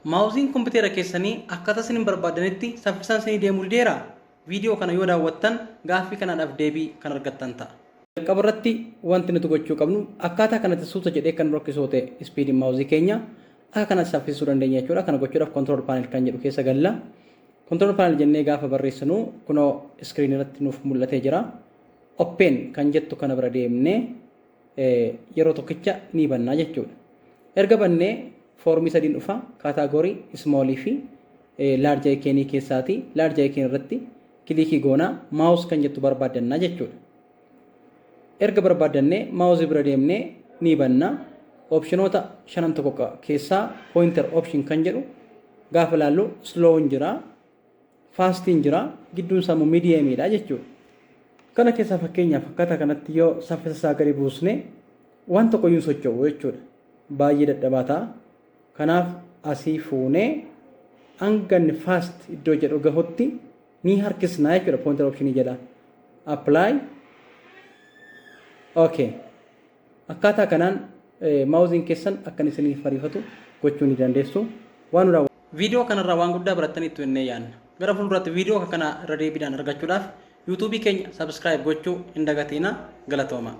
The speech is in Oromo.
Maawuziin kompiitara keessanii akkaataa isin barbaadanitti saffisaan isinii deemuu dideeraa? Viidiyoo kana yoo daawwattan gaaffii kanaadhaaf deebii kan argattan ta'a. Jalqaba irratti wanti nuti gochuu qabnu, akkaataa kanatti suuta jedhee kan rakkisoo ta'e speediin maawuzii keenya akka kanatti saffisuu dandeenya jechuudha. Kana gochuudhaaf control panel kan jedhu keessa galla. Control panel jennee gaafa barreessinu kunoo screen irratti nuuf mul'atee jira. Open kan jettu kana bira deemnee yeroo tokkicha ni bannaa jechuudha. Erga bannee foormii sadiin dhufa: category, smallii fi large iconii keessaati. Large icon irratti clickii goonaa mouse kan jettu barbaaddannaa jechuudha. Erga barbaaddannee maawuzii bira deemnee ni banna. Optionoota shanan tokko keessaa pointer option kan jedhu gaafa ilaallu slown jira, fastiin jira, gidduun isaa immoo mediumiidha jechuudha. Kana keessaa fakkeenyaaf akkaataa kanatti yoo saffisa isaa gadi buusne waan tokko iyyuu socho'u jechuudha. Baay'ee dadhabaa ta'a. Kanaaf asii fuunee hanga inni fast iddoo jedhu gahutti ni harkisnaa jechuudha pointer optionii jedha. Apply. Okay. Akkaataa kanaan maawuziin keessan akka inni isiniif ariifatu gochuu ni dandeessu. Waan nu Viidiyoo kanarraa waan guddaa barattaniittu jennee yaadna. Gara fuulduraatti viidiyoo kana irra deebiidhaan argachuudhaaf YouTubeii keenya subscribe gochuu hin dagatinaa. Galatooma.